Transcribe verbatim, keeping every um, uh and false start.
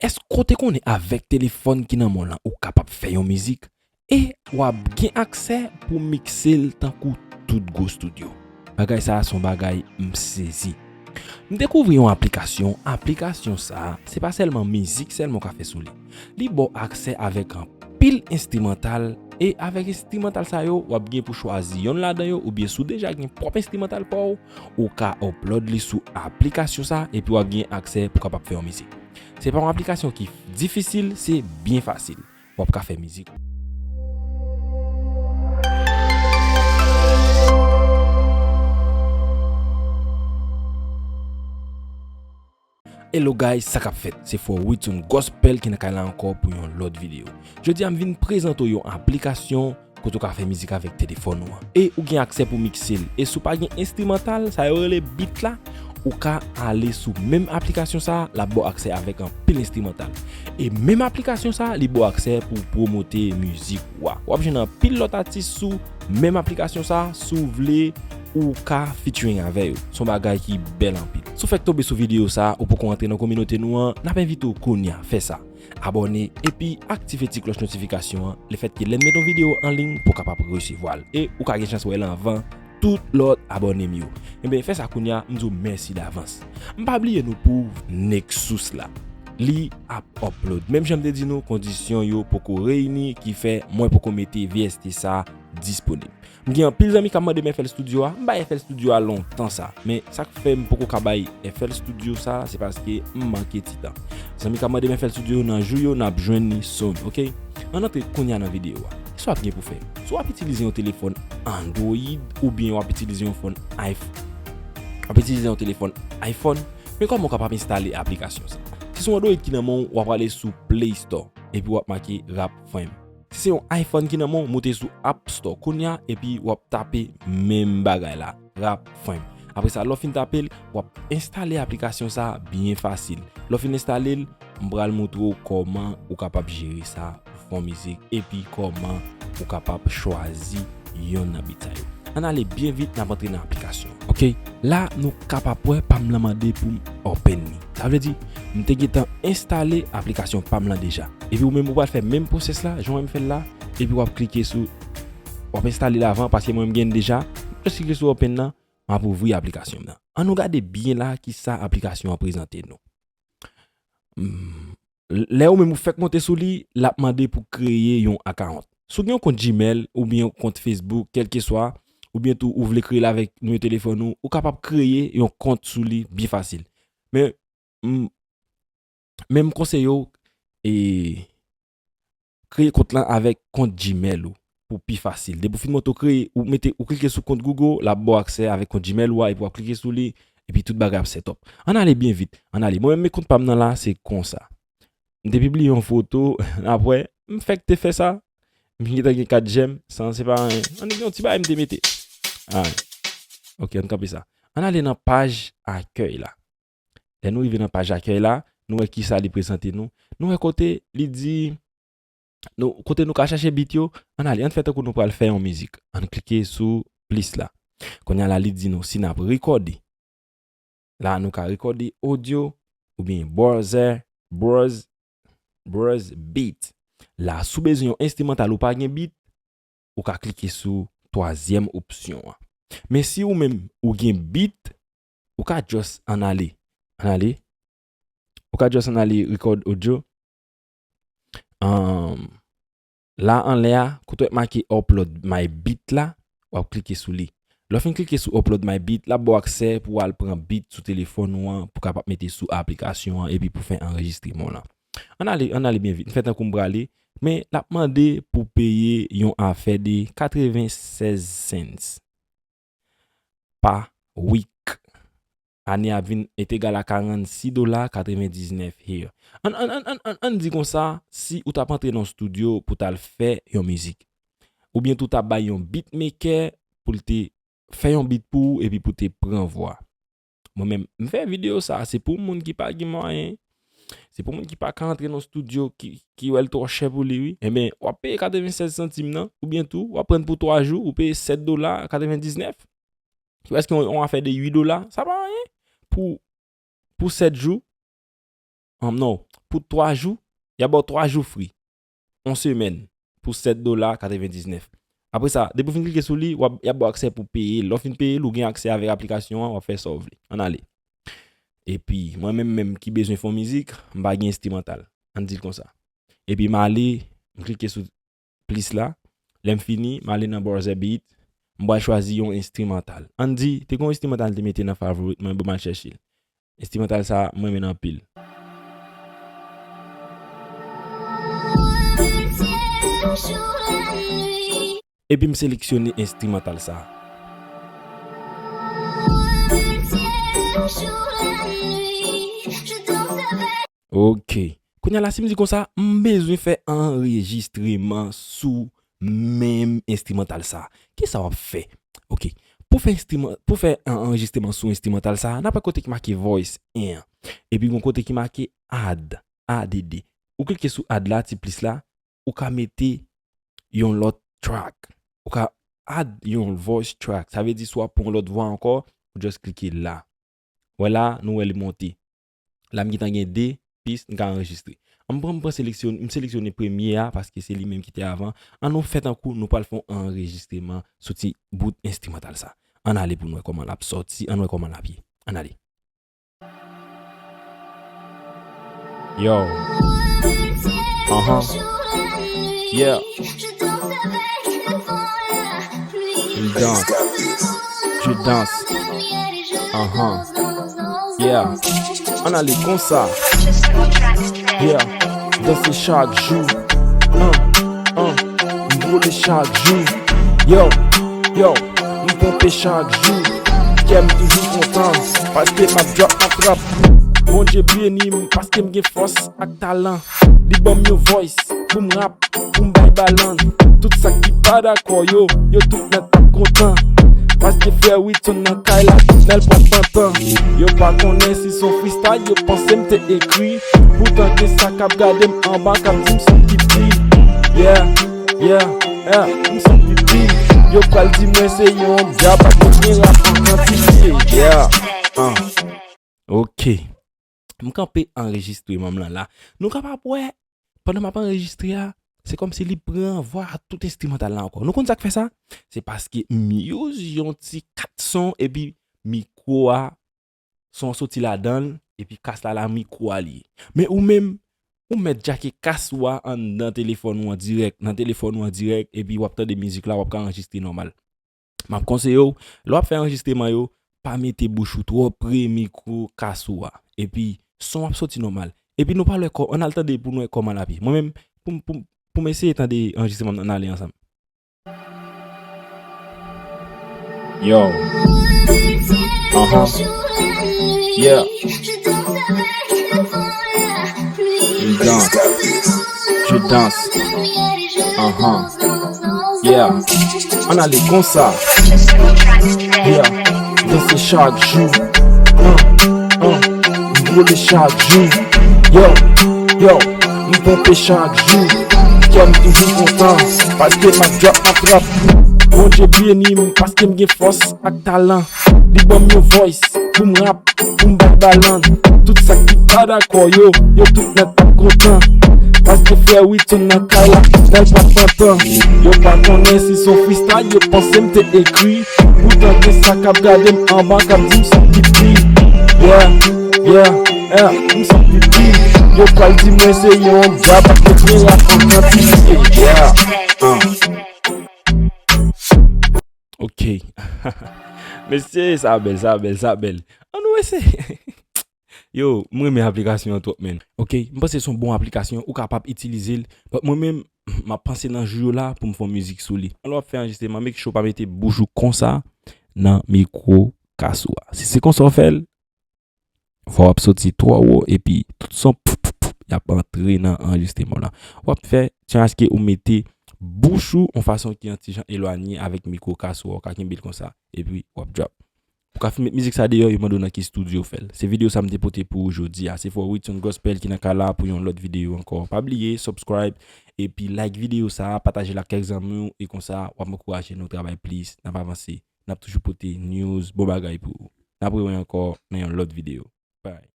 Èske w te konnen avèk telefòn ki nan men w lan ou kapab fè yon mizik e w ap gen aksè pou w mikse l tankou tout gwo estidyo? Bagay sa a se yon bagay m sezi. M dekouvri yon aplikasyon, aplikasyon sa a se pa sèlman mizik sèlman w ka fè sou li. Li ba w aksè avèk anpil enstrimantal e avèk enstrimantal sa yo w ap gen pou chwazi yonn ladan yo oubyen si w deja gen pwòp enstrimantal pa w, ou ka upload li sou aplikasyon sa epi w ap gen aksè pou w kapab fè yon mizik. Se pa yon aplikasyon ki difisil, se byen fasil. W ap ka fè mizik ou. Hello guys, sa k ap fèt? Se frè w Witson Gospel ki nan kay la ankò pou yon lòt videyo. Jodi a m vin prezante w yon aplikasyon kote w ka fè mizik avèk telefòn ou an. E ou gen aksè pou mikse l. E si w pa gen enstrimantal, sa yo rele beat la, ou ka ale sou menm aplikasyon sa a, l ap ba w aksè avèk anpil enstrimantal. E menm aplikasyon sa a, li ba w aksè pou w pwomote mizik ou a. W ap jwenn anpil lòt atis sou menm aplikasyon sa a, si w vle, ou ka featuring avè yo. Se yon bagay ki bèl anpil. Si w fèk tonbe sou videyo sa a, ou poko antre nan kominote nou an, n ap envite w kounye a, fè sa. Abòne, epi aktive ti klòch notifikasyon an, lefètke lè n mete yon videyo an liy, pou w kapab resevwa l. E ou ka gen chans wè l anvan tout lòt abòne m yo. Ebyen, fè sa kounye a, m di w mèsi davans. M pa bliye nou pwouv Nexus la. Li ap upload. Menm jan m te di nou, kondisyon yo poko reyini, ki fè mwen poko mete V S T sa a disponib. M gen anpil zanmi k ap mande m F L Studio a. M bay F L Studio a lontan sa. Men sa k fè m poko ka bay F L Studio sa, se paske m manke ti tan. Zanmi k ap mande m F L Studio nan jou yo, n ap jwenn li soon, oke? Ann antre kounye a nan videyo a. Kisa w ap gen pou fè? Si w ap itilize yon telefòn Android oubyen w ap itilize yon fòn iPhone, w ap itilize yon telefòn iPhone, men kòman w kapab enstale aplikasyon sa? Si se yon Android ki nan men w, w ap ale sou Play Store epi w ap make Rap Frame. Si se yon iPhone ki nan men w, moute sou App Store kounye a epi w ap tape menm bagay la, Rap Frame. Apre sa, lè w fin tape l, w ap enstale aplikasyon sa a byen fasil. Lè w fin enstale l, m pral montre w kòman ou kapab jere sa, ou fè yon mizik, epi kòman ou kapab chwazi yonn nan beat sa yo. Ann ale byen vit, n ap antre nan aplikasyon. Oke, la nou kapab wè pa m lan mande pou m open li. Sa vle di, m te gentan enstale aplikasyon pa m lan deja. Epi ou menm ou pral fè menm pwosès la, jan w wè m fè l la, epi w ap klike sou, w ap enstale l avan, paske mwen m gen l deja, m jis klike sou open nan, m ap ouvri aplikasyon m nan. Ann nou gade byen la kisa aplikasyon an prezante nou. Hmm, lè ou menm ou fèk monte sou li, l ap mande pou kreye yon account. Si w gen yon kont Gmail oubyen yon kont Facebook, kèlkeswa, oubyen tou ou vle kreye l avèk nimewo telefòn ou, ou kapab kreye yon kont sou li byen fasil. Men, m, men m konseye w, e, kreye kont lan avèk kont Gmail ou pou pi fasil. Depi w fin monte w kreye, ou mete, ou klike sou kont Google, l ap ba w aksè avèk kont Gmail ou a, epi w ap klike sou li, epi tout bagay ap set up. Ann ale byen vit, ann ale. Mwen menm, men kont pa m nan la, se konsa. M te pibliye yon foto, apre, m fèk te fè sa, m gentan gen kat jèm, sa se pa anyen. Ann gen yon ti bagay m te mete. Alright. Ok, ann kanpe sa. Ann ale nan paj akèy la. Lè nou rive nan paj akèy la, nou wè kisa li prezante nou. Nou wè kote li di, nou, kote nou ka chache beat yo, ann ale, ann fè tankou nou pral fè yon mizik. Ann klike sou plis la. Kounye a la, li di nou si n ap rekòde. La, nou ka rekòde audio oubyen browser, browse, browse beat. La, si w bezwen yon enstrimantal ou pa gen beat, ou ka klike sou twazyèm opsyon an. Men si ou menm ou gen beat, ou ka just ann ale. Ann ale. Ou ka just ann ale record audio. Ahn, la anlè a, kote w wè make upload my beat la, w ap klike sou li. Lè w fin klike sou upload my beat, l ap ba w aksè pou w al pran beat sou telefòn ou an, pou w kapab mete sou aplikasyon an, epi pou fè anrejistreman w lan. Ann ale, ann ale byen vit. M fè tankou m prale, men l ap mande pou w peye yon afè de katrevennsèz cents pa week. Ane a vin est égal à karannsis dola katrevendiznèf here. Ann, ann, ann, ann, ann, ann di konsa, si ou t ap antre nan yon estidyo pou w t al fè yon mizik, oubyen tou w t ap bay yon beatmaker pou l te fè yon beat pou ou epi pou w te pran vwa. Mwen menm, m fè videyo sa, se pou moun ki pa gen mwayen, se pou moun ki pa ka antre nan estidyo, ki, ki wè l twò chè pou li, wi. Enben, w ap peye katrevennsèz santim nan, oubyen tou, w ap pran pou twa jou, ou peye sèt dola katrevendiznèf. Ki prèske yon, yon afè de uit dola, sa pa anyen. Pou, pou sèt jou, um, non, pou twa jou, y ap ba w twa jou free. Yon semèn pou sèt dola katrevendiznèf. Apre sa, depi w fin klike sou li, w ap, y ap ba w aksè pou peye l. Lè w fin peye l, ou gen aksè avèk aplikasyon an, w ap fè sa w vle. Ann ale. Epi, mwen menm menm ki bezwen fè yon mizik, m pa gen enstrimantal. Ann di l konsa. Epi m ale, m klike sou plis la. Lè m fini, m ale nan Browser Beat, m pral chwazi yon enstrimantal. Ann di, te gen yon enstrimantal te mete nan favorit mwen, bon, m al chèche l. Enstrimantal sa, mwen renmen l anpil. Epi m seleksyone enstrimantal sa. Ok. Kounye a la, si m di konsa, m bezwen fè anrejistreman sou menm enstrimantal sa. Kisa w ap fè? Ok. Pou fè enstriman-, pou fè an-, anrejistreman sou enstrimantal sa, n ap wè kote ki make voice en an. Epi gon kote ki make add, A D D. Ou klike sou add la, ti plis la, ou ka mete yon lòt track. Ou ka add yon voice track. Sa vle di si w ap pran yon lòt vwa ankò, ou just klike la. Wè la, nou wè li monte. La, m gentan gen de pis m ka anrejistre. An m pran, m pran seleksyon-, m seleksyone premye a, paske se li menm ki te avan. An nou fè tankou nou pral fè yon anrejistreman sou ti bout enstrimantal sa. Ann ale pou n wè kòman l ap sòti, ann wè kòman l ap ye. Ann ale. Yo. Uh-huh. Yeah. Je danse. Je danse. Uh-huh. Yeah. Ann ale konsa. Yeah. Danse chak jou. Uh, uh. M boule chak jou. Yo, yo. M ponpe chak jou. Kè m toujou kontan. Paske m ap drop, m ap trap. Bondye beni m paske m gen fòs ak talan. Li ban m yon voice pou m rap, pou m bay balan. Tout sa ki pa dakò yo, yo tout nèt ap kontan. Paske frè Wilson nan kay la, jounal pran pantan. Yo pa konnen si s on freestyle, yo panse m te ekri. Poutan gen sa k ap gade m anba, k ap di m s on piti. Yeah, yeah, yeah, m s on piti. Yo pral di mwen se yon dyab, paske gen rap an kantite. Yeah, uh. Ok. M kanpe anrejistreman m lan la. Nou kapab wè, pandan m ap anrejistre a, se kòmsi li pran vwa a tout enstrimantal la ankò. Nou konn sa k fè sa? Se paske m use yon ti kat son epi mikwo a, son an soti ladan l, epi kas la, la mikwo a li ye. Men ou menm, ou mèt djake kas ou a anndan telefòn ou an dirèk, nan telefòn ou an dirèk, epi w ap tande mizik la, w ap ka anrejistre nòmal. M ap konseye w, lè w ap fè anrejistreman yo, pa mete bouch ou twò pre mikwo kas ou a. Epi, son ap soti nòmal. Epi, nou pral wè kò-, ann al tande pou nou wè kòman l ap ye. Mwen menm, pou m, pou m, pou m eseye tande anrejistreman m nan, ann ale ansanm. Yo. Uh-huh. Yeah. Je danse. Je danse. Uh-huh. Yeah. Ann ale konsa. Yeah. Danse chak jou. Uh, uh. M boule chak jou. Yo, yo. M ponpe chak jou. Kè m toujou kontan. Paske m ap drop, m ap trap. Bondye beni m paske m gen fòs ak talan. Li ban m yon voice pou m rap, pou m bat balan. Tout sa ki pa dakò yo, yo tout nèt ap kontan. Paske frè Wilson nan kay la, nèl pa pantan. Yo pa konnen si s on freestyle, yo panse m te ekri. Poutan gen sa k ap gade m anba, k ap di m s on piti. Yeah, yeah, yeah, m s on piti. Yo pral di mwen se yon dyab, paske gen rap an kantite. Yeah, uh. Ok. Mesye, sa bèl, sa bèl, sa bèl. Ann nou eseye. Yo, m renmen aplikasyon an twòp, man. Ok, m panse se yon bon aplikasyon, ou kapab itilize l. But mwen menm, m ap panse nan jou yo la pou m fè yon mizik sou li. Lè w ap fè anrejistreman, make sure w pa mete bouch ou konsa nan mikwo kas ou a. Si se konsa w fè l, vwa w ap soti twò wo, epi tout son p, p, p, y ap antre nan anrejistreman w la. W ap fè chans ke ou mete bouch ou yon fason ki yon ti jan elwanye avèk mikwo kas ou a, ou ka kenbe l konsa, epi w ap drop. Ou ka fin met mizik sa deyò, yo mande w nan ki estidyo w fè l. Se videyo sa m te pote pou ou jodi a. Se frè Wilson Gospel ki nan kay la pou yon lòt videyo ankò. Pa bliye, subscribe, epi like videyo sa, pataje l ak kèk zanmi w, e konsa, w ap ankouraje nou travay plis, n ap avanse. N ap toujou pote news, bon bagay pou ou. N ap rewè ankò nan yon lòt videyo. Bye.